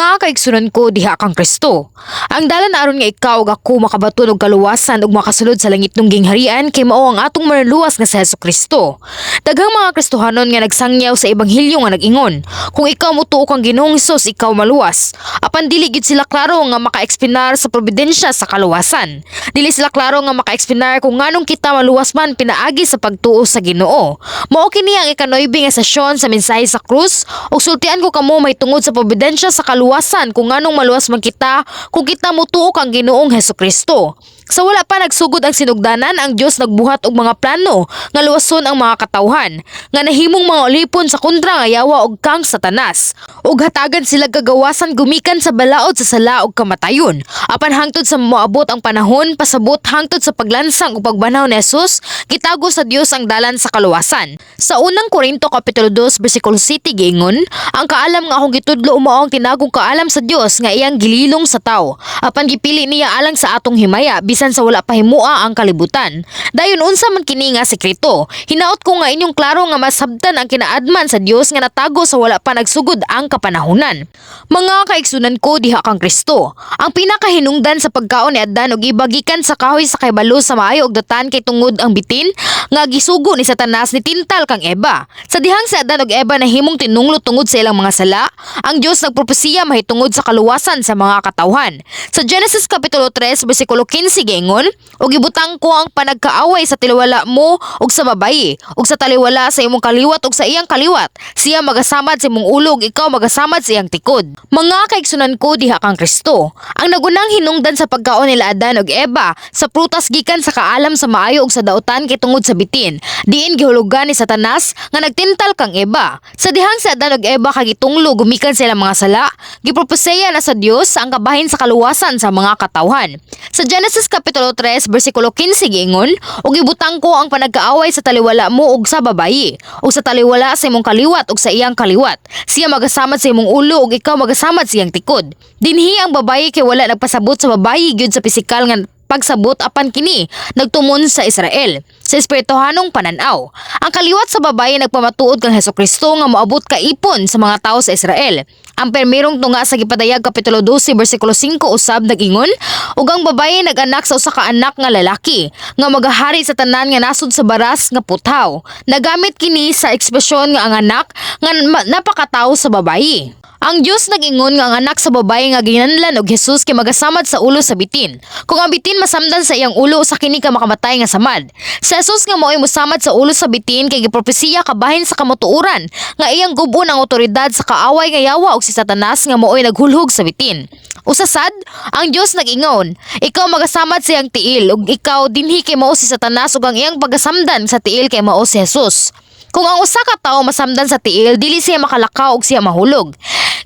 Mga kaigsunan ko diha kang Kristo. Ang dalan aron nga ikaw ug ako makabaton og kaluwasan ug makasulod sa langitnong gingharian kay mao ang atong Manluluwas nga si Hesus Kristo. Daghang mga Kristohanon nga nagsangyaw sa ebanghelyo nga nag-ingon, kung ikaw motuo kang Ginoong Hesus, ikaw maluwas. Apan dili gyud sila klaro nga maka-explain sa providensya sa kaluwasan. Dili sila klaro nga maka-explain kung nganong kita maluwas man pinaagi sa pagtuo sa Ginoo. Mao kini ang ika-9 nga sesyon sa mensahe sa krus ug sultian ko kamo mahitungod sa providensya sa kaluwasan, kung nganong maluwas man kita kung kita motuo kang Ginoong Hesukristo. Sa wala pa nagsugod ang sinugdanan, ang Dios nagbuhat og mga plano nga luwason ang mga katawhan nga nahimong mga ulipon sa kontra nga yawa og kang Satanas, ug hatagan sila kagawasan gumikan sa balaod sa sala ug kamatayon. Apan hangtod sa moabot ang panahon, pasabot hangtod sa paglansang ug pagbanhaw ni Jesus, gitago sa Dios ang dalan sa kaluwasan. Sa Unang Korinto kapitulo 2 bersikulo 7 giingon, "Ang kaalam nga akong gitudlo mao ang tinagong kaalam sa Dios nga iyang gililong sa tawo. Apan gipili niya alang sa atong himaya bisan sa wala pa himua ang kalibutan." Dayon unsa man kini nga sekreto? Hinaot ko nga inyong klaro nga masabtan ang kinaadman sa Dios nga natago sa wala pa nagsugod ang kapanahunan. Mga kaigsunan ko diha kang Kristo. Ang pinakahinungdan sa pagkaon ni Adan ug Eva gikan sa kahoy sa kahibalo sa maayo ug dautan kay tungod ang bitin nga gisugo ni Satanas ni tintal kang Eva. Sa dihang si Adan ug Eva nahimong tinunglo tungod sa ilang mga sala, ang Dios nagpropesiya mahitungod sa kaluwasan sa mga katawhan. Sa Genesis kapitulo 3 bersikulo 15 giingon, "Ug ibutang ko ang panagkaaway sa taliwala mo ug sa babayi, ug sa taliwala sa imong kaliwat ug sa iyang kaliwat. Siya magasamad sa imong ulo ug ikaw magasamad sa iyang tikod." Mga kaigsunan ko diha kang Kristo. Ang nagunang hinungdan sa pagkaon nila Adan ug Eva sa prutas gikan sa kaalam sa maayo ug sa dautan kay tungod sa bitin diin gihulugan ni Satanas nga nagtintal kang Eva. Sa dihang si Adan ug Eva kagitunglo gumikan sa ilang mga sala, gipropeseya na sa Dios ang kabahin sa kaluwasan sa mga katawhan. Sa Genesis kapitulo 3 bersikulo 15 giingon, "Ug ibutang ko ang panagkaaway sa taliwala mo ug sa babayi, ug sa taliwala sa imong kaliwat ug sa iyang kaliwat. Siya magasamad sa imong ulo ug ikaw magasamad sa iyang tikod." Dinhi ang babayi kay wala nagpasabot sa babayi gyud sa pisikal nga pagsabot, apan kini nagtumon sa Israel sa espirituhanong pananaw. Ang kaliwat sa babayi nagpamatuod kang Hesukristo nga moabot kaipon sa mga tawo sa Israel. Ang permirong tunga sa Gipadayag kapitulo 12 bersikulo 5 usab nag-ingon, "Ug ang babayi nag-anak sa usa ka anak nga lalaki nga magahari sa tanan nga nasod sa baras nga puthaw." Nagamit kini sa ekspresyon nga ang anak nga napakatawo sa babayi. Ang Dios nag-ingon nga ang anak sa babayi nga ginanlan og Jesus kay magasamad sa ulo sa bitin. Kung ang bitin masamdan sa iyang ulo, sa kini ka makamatay nga samad. Si Jesus nga mao'y mosamad sa ulo sa bitin kay gipropesiya kabahin sa kamatuoran nga iyang gub-on ang otoridad sa kaaway nga yawa og si Satanas nga mao'y naghulhog sa bitin. Usa sad, ang Dios nag-ingon, "Ikaw magasamad sa iyang tiil," ug ikaw dinhi kay mao si Satanas ug ang iyang pagasamdan sa tiil kay mao si Jesus. Kung ang usa ka tawo masamdan sa tiil, dili siya makalakaw ug siya mahulog.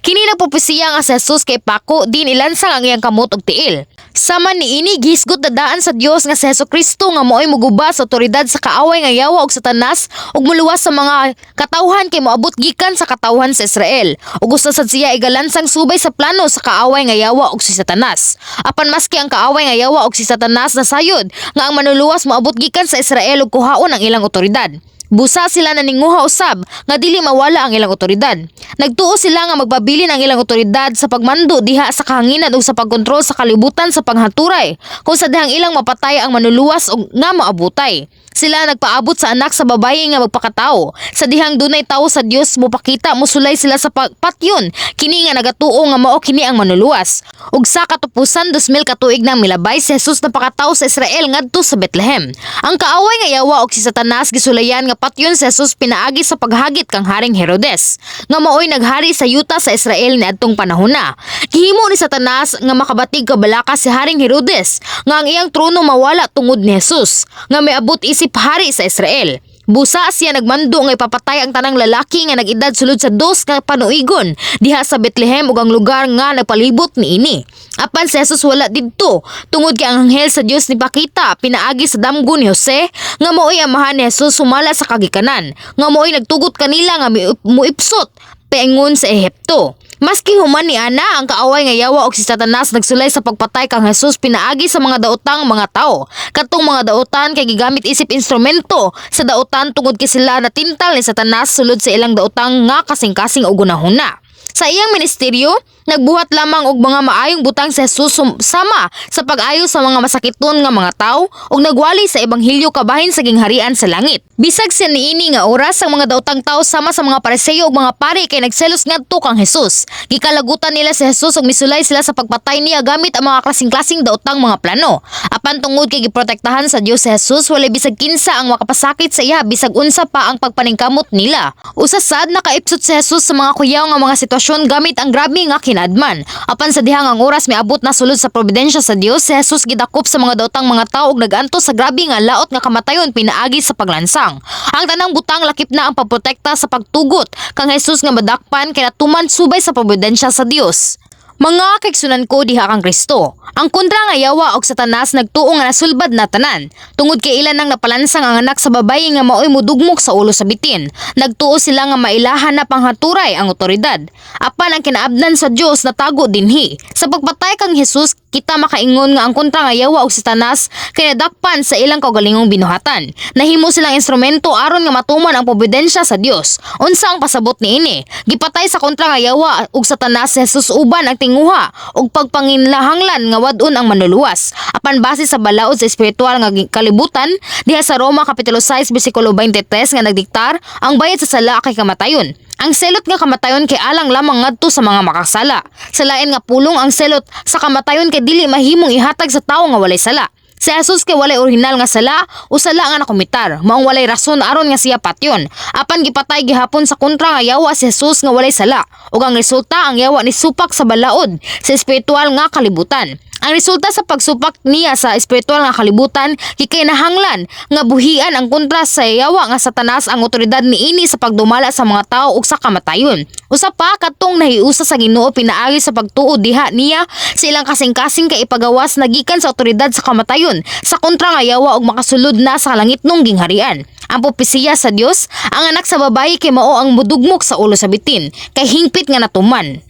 Kini nagpropesiya nga si Jesus kay pako din ilansang ang iyang kamot ug tiil. Sama niini, gihisgot na daan sa Dios nga si Hesus Kristo nga mao'y muguba sa otoridad sa kaaway nga yawa ug Satanas ug muluwas sa mga katawhan kay moabot gikan sa katawhan sa Israel. Ug usa sad siya igalansang subay sa plano sa kaaway nga yawa ug si Satanas. Apan maski ang kaaway nga yawa ug si Satanas nasayod nga ang manluluwas moabot gikan sa Israel ug kuhaon ang ilang otoridad, busa sila naninguha usab nga dili mawala ang ilang otoridad. Nagtuo sila nga magpabilin ang ilang otoridad sa pagmando diha sa kahanginan ug sa pagkontrol sa kalibutan sa panghanturay kung sa dihang ilang mapatay ang manluluwas og nga maabutay. Sila nagpaabot sa anak sa babayi nga magpakatao. Sa dihang dunay tawo sa Dios mopakita, mosulay sila sa patyon kini nga nagatuo nga mao kini ang manluluwas. Ug sa katupusan, 2000 ka tuig nang milabay, si Jesus napakatao sa Israel ngadto sa Bethlehem. Ang kaaway nga yawa og si Satanas gisulayan nga patyon si Jesus pinaagi sa paghagit kang Haring Herodes nga maoy naghari sa yuta sa Israel niadtong panahona. Gihimo ni Satanas nga makabatig kabalaka si Haring Herodes nga ang iyang trono mawala tungod ni Jesus nga miabot isip hari sa Israel. Busa siya nagmando nga ipapatay ang tanang lalaki nga nag-edad sulod sa 2 ka panuigon diha sa Bethlehem ug ang lugar nga nagpalibot niini. Apan si Jesus wala didto tungod kay ang anghel sa Dios nipakita pinaagi sa damgo ni Jose nga maoy amahan ni Jesus sumala sa kagikanan nga maoy nagtugot kanila nga muipsot paingon sa Ehipto. Maski human ni ana, ang kaaway nga yawa og si Satanas nagsulay sa pagpatay kang Jesus pinaagi sa mga daotang mga tao. Katong mga daotan kay gigamit isip instrumento sa daotan tungod kay sila natintal ni Satanas sulod sa ilang daotang nga kasing-kasing og gunahuna. Sa iyang ministeryo, Nagbuhat lamang og mga maayong butang si Jesus sama sa pag-ayo sa mga masakiton nga mga tawo ug nagwali sa ebanghelyo kabahin sa gingharian sa langit. Bisag sa niini nga oras, ang mga daotang tawo sama sa mga Pariseo ug mga pari kay nagselos ngadto kang Jesus. Gikalagutan nila si Jesus ug misulay sila sa pagpatay niya gamit ang mga klaseng-klaseng daotang mga plano. Apan tungod kay giprotektahan sa Dios si Jesus, walay bisag kinsa ang makapasakit sa iya bisag unsa pa ang pagpaningkamot nila. Usa sad, nakaipsot si Jesus sa mga kuyaw nga mga sitwasyon gamit ang grabe nga kinaadman. Apan sa dihang ang oras miabot na sulod sa providensya sa Dios, si Jesus gidakop sa mga daotang mga tawo ug nagantos sa grabe nga laot nga kamatayon pinaagi sa paglansang. Ang tanang butang, lakip na ang pagprotekta sa pagtugot kang Jesus nga madakpan, kay natuman subay sa providensya sa Dios. Mga kaigsuonan ko diha kang Kristo, ang kontra nga yawa og Satanas nagtuo nga nasulbad na tanan. Tungod kay ilan nang napalansang ang anak sa babayi nga maoy mudugmok sa ulo sa bitin, nagtuo sila nga mailahan na panghaturay ang otoridad. Apan ang kinaabnan sa Dios natago dinhi. Sa pagpatay kang Jesus, kita makaingon nga ang kontra nga yawa og Satanas kay nadakpan sa ilang kaugalingong binuhatan. Nahimo silang instrumento aron nga matuman ang providensya sa Dios. Unsa ang pasabot niini? Gipatay sa kontra nga yawa ug Satanas si Jesus uban ang tinguha ug pagpanginahanglan nga wad-on ang Manluluwas. Apan base sa balaod sa espiritual nga kalibutan diha sa Roma kapitulo 6 bersikulo 23 nga nagdiktar, ang bayad sa sala kay kamatayon. Ang selot nga kamatayon kay alang lamang ngadto sa mga makasala. Sa lain nga pulong, ang selot sa kamatayon kay dili mahimong ihatag sa tawo nga walay sala. Si Jesus kay walay orihinal nga sala o sala nga nakomitar, maong walay rason aron nga siya patyon. Apan gipatay gihapon sa kontra nga yawa si Jesus nga walay sala. Ug ang resulta, ang yawa ni supak sa balaod sa espiritual nga kalibutan. Ang resulta sa pagsupak niya sa espiritual nga kalibutan, gikinahanglan nga buhian ang kontra sa yawa nga Satanas ang otoridad niini sa pagdumala sa mga tawo ug sa kamatayon. Usa pa, katong nahiusa sa Ginoo pinaagi sa pagtuo diha niya sa ilang kasing-kasing kay ipagawas na gikan sa otoridad sa kamatayon sa kontra nga yawa ug makasulod na sa langitnong gingharian. Ang propesiya sa Dios, ang anak sa babayi kay mao ang mudugmok sa ulo sa bitin, kay hingpit nga natuman.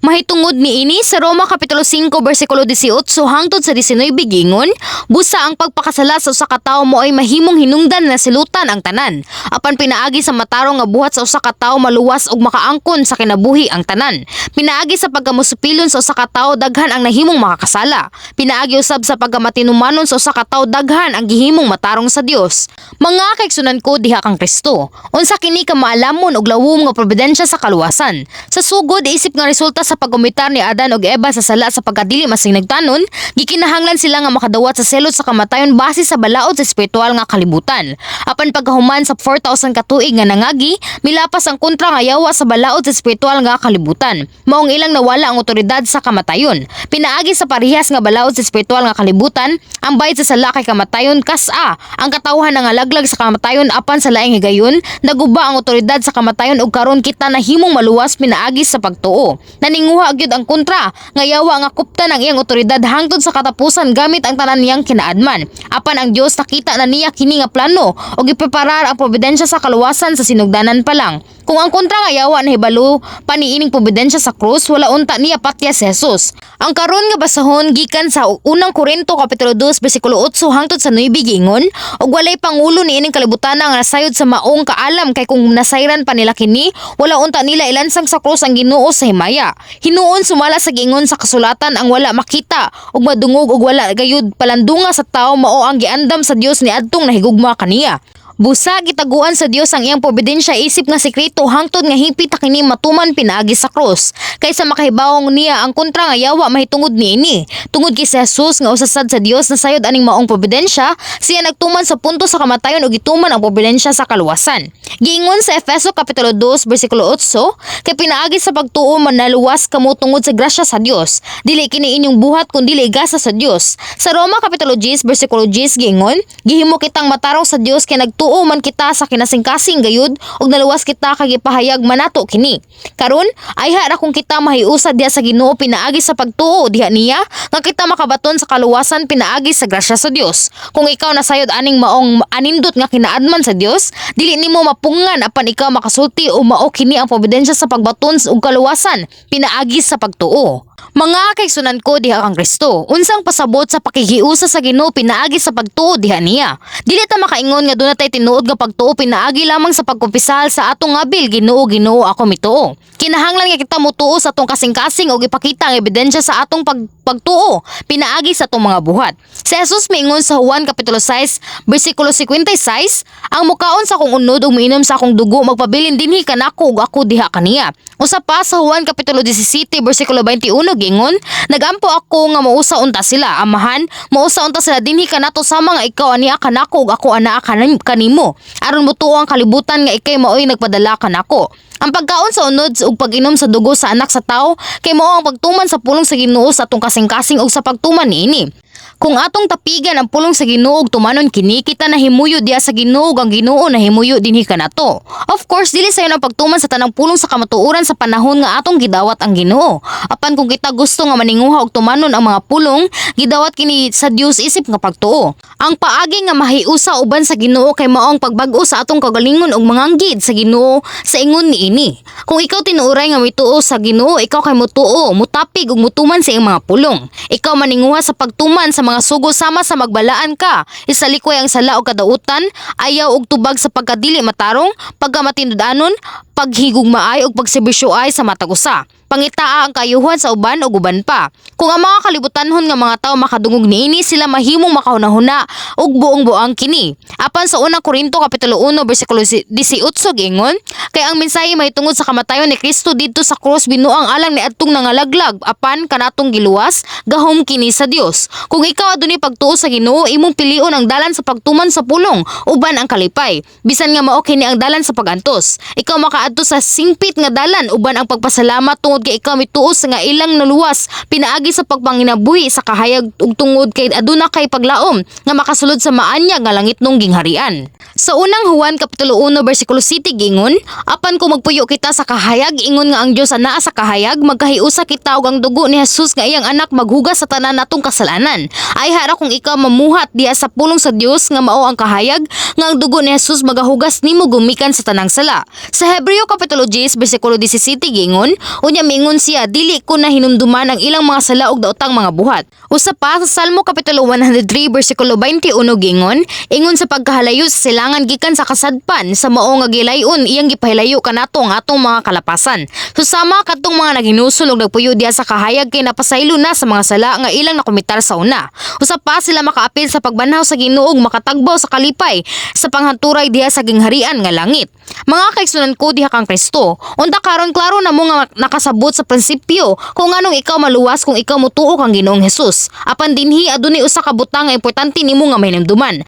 Mahitungod niini, sa Roma kapitulo 5 bersikulo 18 hangtod sa 19 giingon, "Busa ang pagpakasala sa usa ka tawo maoy mahimong hinungdan nga silutan ang tanan. Apan pinaagi sa matarong nga buhat sa usa ka tawo maluwas ug makaangkon sa kinabuhi ang tanan. Pinaagi sa pagkamusupilon sa usa ka tawo, daghan ang nahimong makakasala. Pinaagi usab sa pagkamatinumanon sa usa ka tawo, daghan ang gihimong matarong sa Dios." Mga kaigsuonan ko diha kang Kristo, unsa kini ka maalamon ug lawom nga providensya sa kaluwasan? Sa sugod, isip nga resulta sa pagkomitar ni Adan ug Eva sa sala sa pagkadili masinagtanon, gikinahanglan sila nga makadawat sa selot sa kamatayon base sa balaod sa espiritual nga kalibutan. Apan pagkahuman sa 4,000 ka tuig nga nangagi, milapas ang kontra nga yawa sa balaod sa espiritual nga kalibutan. Maong ilang nawala ang otoridad sa kamatayon. Pinaagi sa parehas nga balaod sa espiritual nga kalibutan, ang bayad sa sala kay kamatayon, kas-a ang katawhan nangalaglag sa kamatayon, apan sa laing higayon, naguba ang otoridad sa kamatayon ug karon kita nahimong maluwas pinaagi sa pagtuo. Naninguha gyud ang kontra nga yawa nga kuptan ang iyang otoridad hangtod sa katapusan gamit ang tanan niyang kinaadman. Apan ang Dios, nakita na niya kini nga plano ug gipreparar ang providensya sa kaluwasan sa sinugdanan pa lang. Kung ang kontra nga yawa nahibalo pa niining providensya sa krus, wala unta niya patya si Jesus. Ang karon nga basahon gikan sa Unang Korinto kapitulo 2 bersikulo 8 hangtod sa 9 giingon, "Ug walay pangulo niining kalibutan nga nasayod sa maong kaalam, kay kung nasayran pa nila kini, wala unta nila ilansang sa krus ang Ginoo sa himaya. Hinuon, sumala sa giingon sa kasulatan, ang wala makita ug madungog ug wala gayud palandunga sa tawo mao ang giandam sa Dios niadtong nahigugma kaniya." Busa gitaguan sa Dios ang iyang providensya isip nga sekreto hangtod nga hingpit na kini matuman pinaagi sa krus. Kaysa makahibawong niya ang kontra nga yawa mahitungod niini. Tungod kay si Jesus nga usa sad sa Dios nasayod aning maong providensya, siya nagtuman sa punto sa kamatayon ug gituman ang providensya sa kaluwasan. Giingon sa Efeso kapitulo 2 bersikulo 8, "Kay pinaagi sa pagtuo manaluwas kamo tungod sa grasya sa Dios. Dili kini inyong buhat kundi gasa sa Dios." Sa Roma kapitulo 10 bersikulo 10 giingon, "Gihimo kitang matarong sa Dios kay nagtuo man kita sa kinasingkasing gayud ug naluwas kita kay gipahayag man nato kini." Karon, ayha ra kung kita mahiusa diha sa Ginoo pinaagi sa pagtuo diha niya nga kita makabaton sa kaluwasan pinaagi sa grasya sa Dios. Kung ikaw nasayod aning maong anindot nga kinaadman sa Dios, dili nimo mapungan apan ikaw makasulti o mao kini ang providensya sa pagbaton ug kaluwasan pinaagi sa pagtuo. Mga kaigsuonan ko diha kang Kristo, unsang pasabot sa pakikiusa sa Ginoo pinaagi sa pagtuo diha niya? Dili ta makaingon nga duna tay tinuod nga pagtuo pinaagi lamang sa pagkumpisal sa atong ngabil, "Ginoo, Ginoo, ako mituo." Kinahanglan nga kita motuo sa atong kasing-kasing ug ipakita ang ebidensya sa atong pagtuo pinaagi sa atong mga buhat. Si Jesus miingon sa Juan kapitulo 6 bersikulo 56, "Ang mukaon sa akong unod ug miinom sa akong dugo magpabilin dinhi kanako ug ako diha kaniya." Usa pa, sa Juan kapitulo 17 bersikulo 21 giingon, "Nagampo ako nga mausa unta sila, Amahan, mausa unta sila dinhi kanato sama nga ikaw ania kanako ug ako anaa kanimo, aron motuo ang kalibutan nga ikay maoy nagpadala kanako." Ang pagkaon sa unod ug pag-inom sa dugo sa Anak sa Tawo kay mao ang pagtuman sa pulong sa Ginoo sa atong kasing-kasing ug sa pagtuman niini. Kung atong tapigan ang pulong sa Ginoo ug tumanon kini, kita nahimuyo diha sa Ginoo ug ang Ginoo nahimuyo dinhi kanato. Of course, dili sayon ang pagtuman sa tanang pulong sa kamatuoran sa panahon nga atong gidawat ang Ginoo. Apan kung kita gusto nga maninguha og tumanon ang mga pulong, gidawat kini sa Dios isip nga pagtuo. Ang paagi nga mahiusa uban sa Ginoo kay mao ang pagbag-o sa atong kagalingon ug manganggid sa Ginoo sa ingon niini. Kung ikaw tinuoray nga mituo sa Ginoo, ikaw kay mutuo, mutapig ug mutuman sa iyang mga pulong. Ikaw maninguha sa pagtuman sa mga sugo sama sa magbalaan ka, isalikway ang sala og kadautan, ayaw og tubag sa pagkadili matarong, pagkamatinud-anon, paghigugmaay ug pagserbisyoay sa matag usa. Pangitaa ang kaayuhan sa uban ug uban pa. Kung ang mga kalibutanhon nga mga tawo makadungog niini, sila mahimong makahunahuna ug buong buang kini. Apan sa Unang Korinto kapitulo 1 bersikulo 18 giingon, "Kay ang mensahe mahitungod sa kamatayon ni Kristo didto sa krus binuang alang niadtong nangalaglag, apan kanatong giluwas, gahom kini sa Dios." Kung ikaw adunay pagtuo sa Ginoo, imong pilion ang dalan sa pagtuman sa pulong uban ang kalipay. Bisan nga mao kini ang dalan sa pagantos. Ikaw makaadto sa singpit nga dalan uban ang pagpasalamat tungod kay ikaw mituo sa nga ilang naluwas pinaagi sa pagpanginabuhi sa kahayag ug tungod kay aduna kay paglaom nga makasulod sa maanyag nga langitnong gingharian. Sa Unang Juan kapitulo 1 bersikulo 7 giingon, "Apan kung magpuyo kita sa kahayag ingon nga ang Dios anaa sa kahayag, magkahiusa kita ug ang dugo ni Jesus nga iyang Anak maghugas sa tanan natong kasalanan." Ayha ra kung ikaw mamuhat diha sa pulong sa Dios nga mao ang kahayag nga ang dugo ni Jesus magahugas nimo gumikan sa tanang sala. Sa Hebreo kapitulo 10 bersikulo 17 giingon, "Unya miingon siya, dili ko na hinumduman ang ilang mga sala ug daotang mga buhat." Usa pa, sa Salmo kapitulo 103 bersikulo 21 giingon, "Ingon sa pagkahalayo sa silangan gikan sa kasadpan, sa mao nga gilayon iyang gipahilayo kanato ang atong mga kalapasan." Susama kadtong mga naghinusol ug nagpuyo diha sa kahayag kay napasaylo na sa mga sala nga ilang nakomitar sa una. Usa pa, sila makaapil sa pagbanhaw sa Ginoo ug makatagbaw sa kalipay sa panghanturay diha sa gingharian nga langit. Mga kaigsuonan ko diha kang Kristo, unta karon klaro na mo nga nakasabot sa prinsipyo kung nganong ikaw maluwas kung ikaw mutuo kang Ginoong Hesus. Apan dinhi adunay usa ka butang nga importante nimo nga mahinumduman.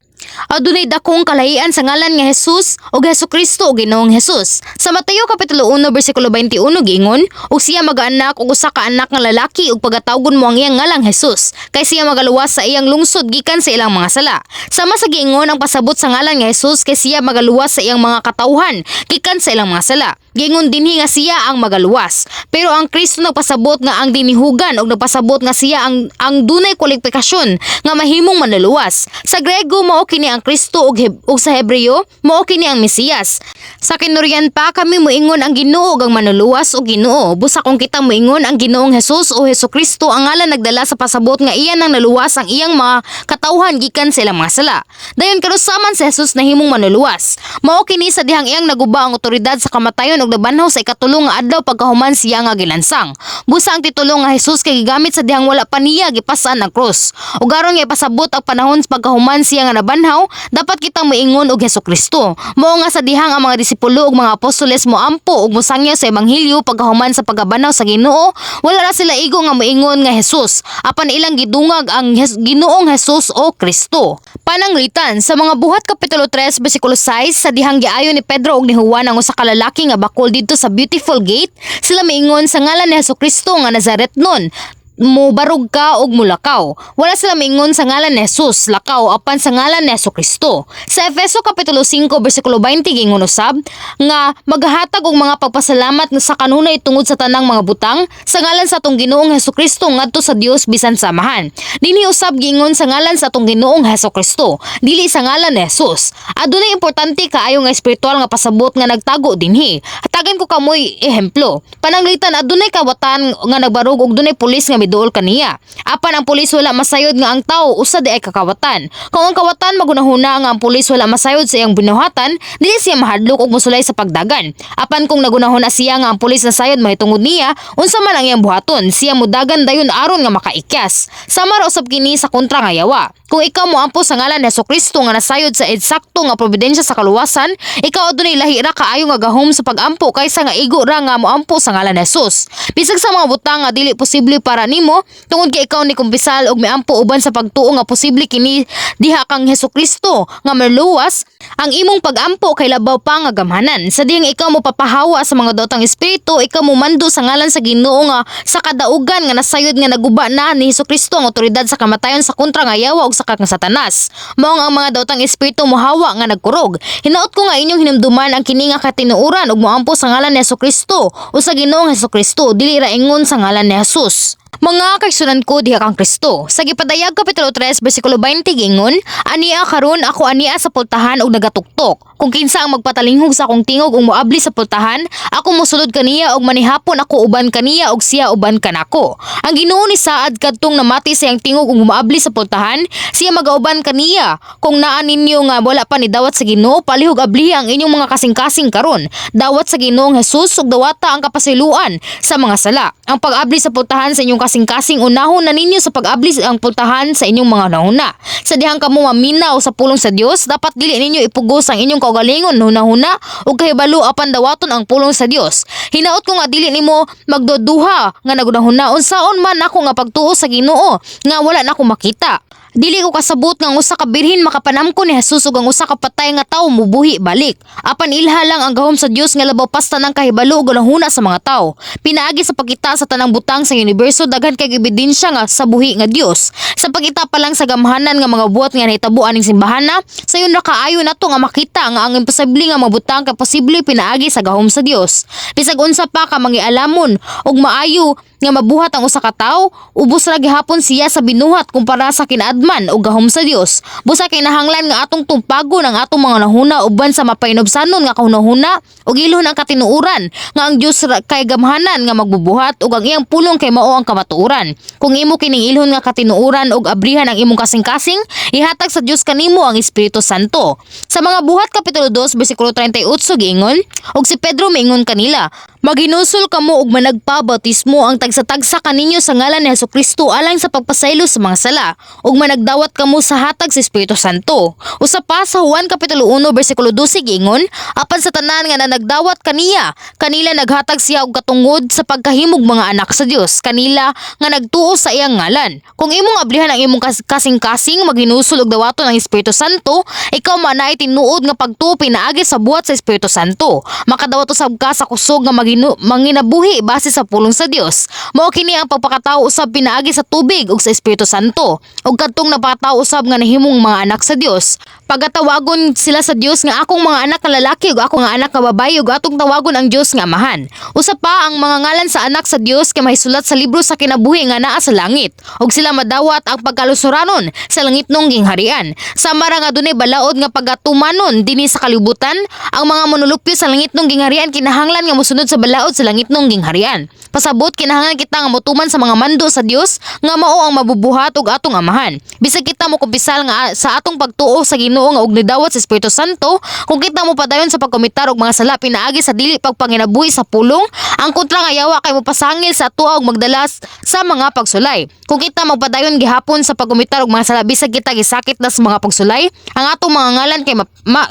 Adunay dakong kalahian sa ngalan nga Jesus o Hesukristo o Ginoong Hesus. Sa Mateo kapitulo 1 bersikulo 21 giingon, "Ug siya magaanak og usa ka anak nga lalaki ug pagatawgon mo ang iyang ngalang Jesus, kay siya magaluwas sa iyang lungsod gikan sa ilang mga sala." Sama sa giingon, ang pasabot sa ngalan nga Jesus kay siya magaluwas sa iyang mga katawhan gikan sa ilang mga sala. Giingon dinhi nga siya ang magaluwas. Pero ang Kristo nagpasabot nga ang dinihugan ug nagpasabot nga siya ang dunay kwalifikasyon nga mahimong manluluwas. Sa Grego, mao kini ang Kristo ug sa Hebreo, mao kini ang Mesiyas. Sa Kinuryan pa kami moingon ang Ginoo ug ang Manluluwas o Ginoo. Busa kung kita moingon ang Ginoong Hesus o Hesukristo, ang ngalan nagdala sa pasabot nga iya nang naluwas ang iyang mga katawhan gikan sa ilang mga sala. Dayon kanusa man si Jesus nahimong manluluwas? Mao kini sa dihang iyang naguba ang otoridad sa kamatayon ug nabanhaw sa ikatulo nga adlaw pagkahuman siya nga gilansang. Busa ang titulo nga Jesus kay gigamit sa dihang wala pa niya gipas-an ang krus. Ug aron nga ipasabot ang panahon sa pagkahuman siya nga nabanhaw, dapat kitang moingon og Hesukristo. Mao nga sa dihang ang mga disipulo ug mga apostoles moampo ug mosangyaw sa ebanghelyo pagkahuman sa pagkabanhaw sa Ginoo, wala ra sila igo nga moingon nga Jesus, apan ilang gidungag ang Ginoong Jesus o Kristo. Pananglitan, sa Mga Buhat kapitulo 3 bersikulo 6, sa dihang giayo ni Pedro ug ni Juan ang usa ka lalaki nga bakol didto sa Beautiful Gate, sila miingon, "Sa ngalan ni Hesukristo nga Nazaretnon, Mubarog ka og mulakaw. Wala sila miingon sa ngalan ni Jesus, lakaw, apan sa ngalan ni Kristo. Sa Efeso kapitulo 5 bersikulo 20 giingon usab nga maghatag og mga pagpasalamat sa kanunay tungod sa tanang mga butang sa ngalan sa atong Ginoong Hesukristo ngadto sa Dios bisan sa Amahan. Dinhi usab giingon sa ngalan sa atong Ginoong Hesukristo, dili sa ngalan ni Jesus. Adunay importante kaayo nga espiritual nga pasabot nga nagtago dinhi. Hatagan ko kamoy ehemplo. Pananglitan adunay kawatan nga nagbarog og dunay pulis nga miduol kaniya. Apan ang pulis wala masayod nga ang tawo usa diay ka kawatan. Kung ang kawatan magunahuna nga ang pulis wala masayod sa iyang binuhatan, dili siya mahadlok og mosulay sa pagdagan. Apan kung nagunahuna siya nga ang pulis nasayod mahitungod niya, unsa man ang iyang buhaton, siya mudagan dayon aron nga makaikyas. Sama ra usab kini sa kontra nga yawa. Kung ikaw moampo sa ngalan ni Kristo nga nasayod sa eksakto nga providensya sa kaluwasan, ikaw adunay lahi ra kaayo nga gahom sa pagampo kaysa nga igo ra nga moampo sa ngalan ni Jesus. Bisag sa mga butang nga dili posible para nimo, tungod kay ikaw ni kumpisal og miampo uban sa pagtuo nga posible kini diha kang Hesukristo nga maluwas, ang imong pagampo kay labaw pa nga gamhanan. Sa dihang ikaw mo papahawa sa mga daotang espiritu, ikaw mo mando sa ngalan sa Ginoo nga sa kadaugan nga nasayod nga naguba na ni Hesukristo ang otoridad sa kamatayon sa kontra nga yawa ug sa kang Satanas. Mao nga ang mga daotang espiritu mohawa nga nagkurog. Hinaot ko nga inyong hinumduman ang kini nga katinuoran ug moampo sa ngalan ni Hesukristo o sa Ginoong Hesukristo, dili ra ingon sa ngalan ni Jesus. Mga kaigsuonan ko diha kang Kristo. Sa Gipadayag kapitulo 3 bersikulo 20 giingon, "Ania karon ako ania sa pultahan og nagatuktok. Kung kinsa ang magpatalinghog sa akong tingog ug moabli sa pultahan, ako mosulod kaniya ug manihapon ako uban kaniya ug siya uban kanako." Ang Ginoo ni saad kadtong namati sa iyang tingog ug moabli sa pultahan, siya magauban kaniya. Kung naa ninyo nga wala pa ni dawat sa Ginoo, palihog ablihi ang inyong mga kasing-kasing karon. Dawat sa Ginoong Jesus ug dawata ang kapasayloan sa mga sala. Ang pag-abli sa pultahan sa inyong kasing-kasing, unahon na ninyo sa pag-abli ang pultahan sa inyong mga hunahuna. Sa dihang kamo maminaw sa pulong sa Dios, dapat dili ninyo ipugos ang inyong kaugalingon hunahuna ug kahibalo apan dawaton ang pulong sa Dios. Hinaot ko nga dili nimo magduduha nga nagunahuna, "Unsaon man ako nga pagtuo sa Ginoo nga wala na ako makita? Dili ko kasabot nga ang usa ka birhen makapanamko ni Jesus ug ang usa ka patay nga tawo mubuhi balik." Apan ilha lang ang gahom sa Dios nga labaw pa sa tanang kahibalo ug hunahuna sa mga tawo. Pinaagi sa pagkita sa tanang butang sa universo, daghan kay ebidensya nga sa buhi nga Dios. Sa pagkita pa lang sa gamhanan nga mga buhat nga nahitabo aning simbahana, sayon ra kaayo nato nga makita nga ang imposible nga mga butang kay posible pinaagi sa gahom sa Dios. Bisag unsa pa ka mangialamon ug maayo nga mabuhat ang usa ka tawo, ubos ra gihapon siya sa binuhat kumpara sa kinaadman o gahom sa Dios. Busa kinahanglan nga atong tumpagon ang atong mga hunahuna uban sa mapahinubsanon nga kahunahuna ug ilhon ang katinuoran nga ang Dios kay gamhanan nga magbubuhat ug ang iyang pulong kay mao ang kamatuoran. Kung imo kining ilhon nga katinuoran ug abrihan ang imong kasing-kasing, ihatag sa Dios kanimo ang Espiritu Santo. Sa mga Buhat kapitulo 2 bersikulo 38 giingon, "Ug si Pedro miingon kanila, 'Maghinulsol kamo ug managpabautismo ang tagsa-tagsa kaninyo sa ngalan ni Hesukristo alang sa pagpasaylo sa mga sala, ug managdawat kamo sa hatag sa Espiritu Santo.'" Usa pa, sa Juan kapitulo 1 bersikulo 12 giingon, "Apan sa tanan nga nanagdawat kaniya, kanila naghatag siya og katungod sa pagkahimog mga anak sa Dios, kanila nga nagtuo sa iyang ngalan." Kung imong ablihan ang imong kasing-kasing, maghinulsol ug dawaton ang Espiritu Santo, ikaw maanaay tinuod nga pagtuo pinaagi sa buhat sa Espiritu Santo. Makadawat usab ka sa kusog nga manginabuhi base sa pulong sa Dios. Mao kini ang pagpakatawo usab pinaagi sa tubig ug sa Espiritu Santo. Ug kadtong napakatawo usab nga nahimong mga anak sa Dios, pagatawagon sila sa Dios nga akong mga anak nga lalaki ug akong mga anak nga babayi, ug atong tawagon ang Dios nga Amahan. Usa pa, ang mga ngalan sa anak sa Dios kay mahisulat sa libro sa kinabuhi nga naa sa langit ug sila madawat ang pagkalusuranon sa langitnong gingharian. Sama ra nga dunay balaod nga pagatumanon dinhi sa kalibutan, ang mga manulupyo sa langitnong gingharian kinahanglan nga mosunod sa balaod sa langitnong gingharian. Pasabot, kinahanglan kita nga motuman sa mga mando sa Dios nga mao ang mabubuhat ug atong Amahan. Bisag kita mo kumpisal nga sa atong pagtuo sa Ginoo nga og nidawat sa Espiritu Santo, kung kita mo padayon sa pagkomitar og mga sala pinaagi sa dili pagpanginabuhi sa pulong, ang kontra nga yawa kay mopasangil sa atoa ug magdala sa mga pagsulay. Kung kita magpadayon gihapon sa pagkomitar og mga sala bisag kita gisakit na sa mga pagsulay, ang atong mga ngalan kay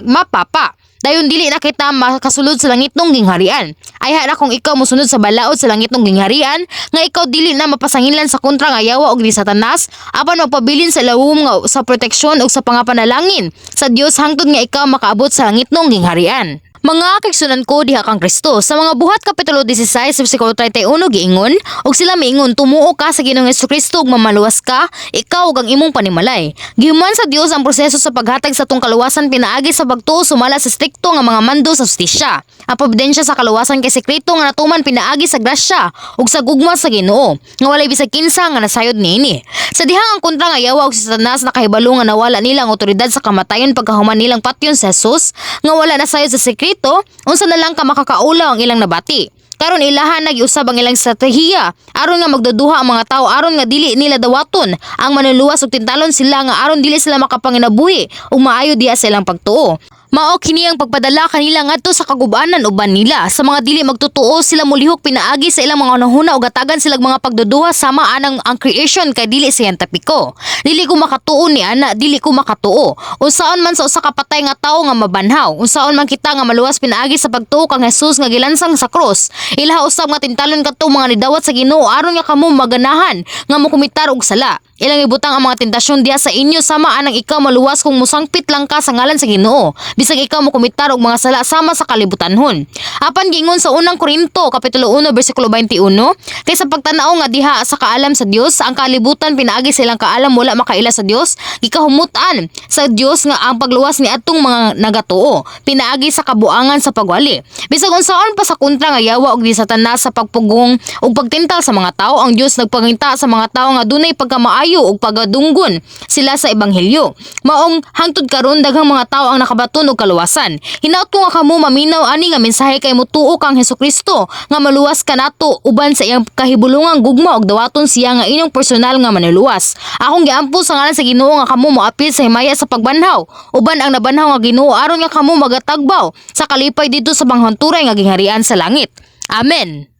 mapapa. Dayon dili na kita makasulod sa langitnong gingharian. Ayha ra kung ikaw mosunod sa balaod sa langitnong gingharian nga ikaw dili na mapasanginlan sa kontra nga yawa og ni Satanas, apan magpabilin sa lawom nga sa proteksyon ug sa pangapanalangin sa Dios hangtod nga ikaw makaabot sa langitnong gingharian. Mga kaigsuonan ko diha kang Kristo, sa mga Buhat kapitulo 16 bersikulo 31 giingon, "Ug sila miingon, 'Tumuo ka sa Ginoong Hesukristo ug mamaluwas ka, ikaw ug ang imong panimalay.'" Gihuman sa Dios ang proseso sa paghatag sa atong kaluwasan pinaagi sa pagtuo sumala sa strikto nga mga mando sa hustisya. Ang probidensya sa kaluwasan kay sekreto nga natuman pinaagi sa grasya ug sa gugma sa Ginoo, nga walay bisag kinsa nga nasayod niini. Sa dihang ang kontra nga yawa ug si Satanas nakahibalo nga nawala nila ang otoridad sa kamatayon pagkahuman nilang patyon si Jesus nga wala nasayod sa sekreto, unsa na lang ka makakaulaw ang ilang nabati. Karon ilahan nagiusab ang ilang estratehiya aron nga magduduha ang mga tao aron nga dili nila dawaton ang Manluluwas ug tintalon sila nga aron dili sila makapanginabuhi ug maayo diha sa ilang pagtuo. Mao kini ang pagpadala kanila ngadto sa kagubanan uban nila. Sa mga dili magtotoo, sila molihok pinaagi sa ilang mga hunahuna ug hatagan sila mga pagduduha sama anang ang creation kay dili siyentipiko. "Dili ko makatuo ni ana, dili ko makatuo. Unsaon man sa usa ka patay nga tawo nga mabanhaw? Unsaon man kita nga maluwas pinaagi sa pagtuo kang Jesus nga gilansang sa krus?" Ilaha usab nga tintalon kadto mga nidawat sa Ginoo aron nga kamo maganahan nga mokomitar og sala. Ilang ibutang ang mga tentasyon diha sa inyo sama anang ikaw maluwas kung mosangpit lang ka sa ngalan sa Ginoo, bisag ikaw mokomitar og mga sala sama sa kalibutanhon. Apan giingon sa Unang Korinto kapitulo 1 bersikulo 21, "Kay sa pagtan-aw nga diha sa kaalam sa Dios, ang kalibutan pinaagi sa ilang kaalam wala makaila sa Dios, gikahumot-an sa Dios nga ang pagluwas ni atong mga nagatuo pinaagi sa kabuangan sa pagwali." Bisag unsaon pa sa kontra nga yawa og ni Satanas sa pagpugong ug pagtintal sa mga tao, ang Dios nagpangita sa mga tao nga dunay pagkamaayo ug pagadunggon sila sa ebanghelyo. Maong hangtod karon daghang mga tao ang nakabaton og kaluwasan. Hinaot ko nga kamo maminaw ani nga mensahe kay motuo kang Hesukristo nga maluwas ka nato uban sa iyang kahibulungang gugma ug dawaton siya nga inyong personal nga Manluluwas. Akong giampo sa ngalan sa Ginoo nga kamo moapil sa himaya sa pagbanhaw uban ang nabanhaw nga Ginoo aron nga kamo magatagbaw sa kalipay didto sa panghanturay nga gingharian sa langit. Amen.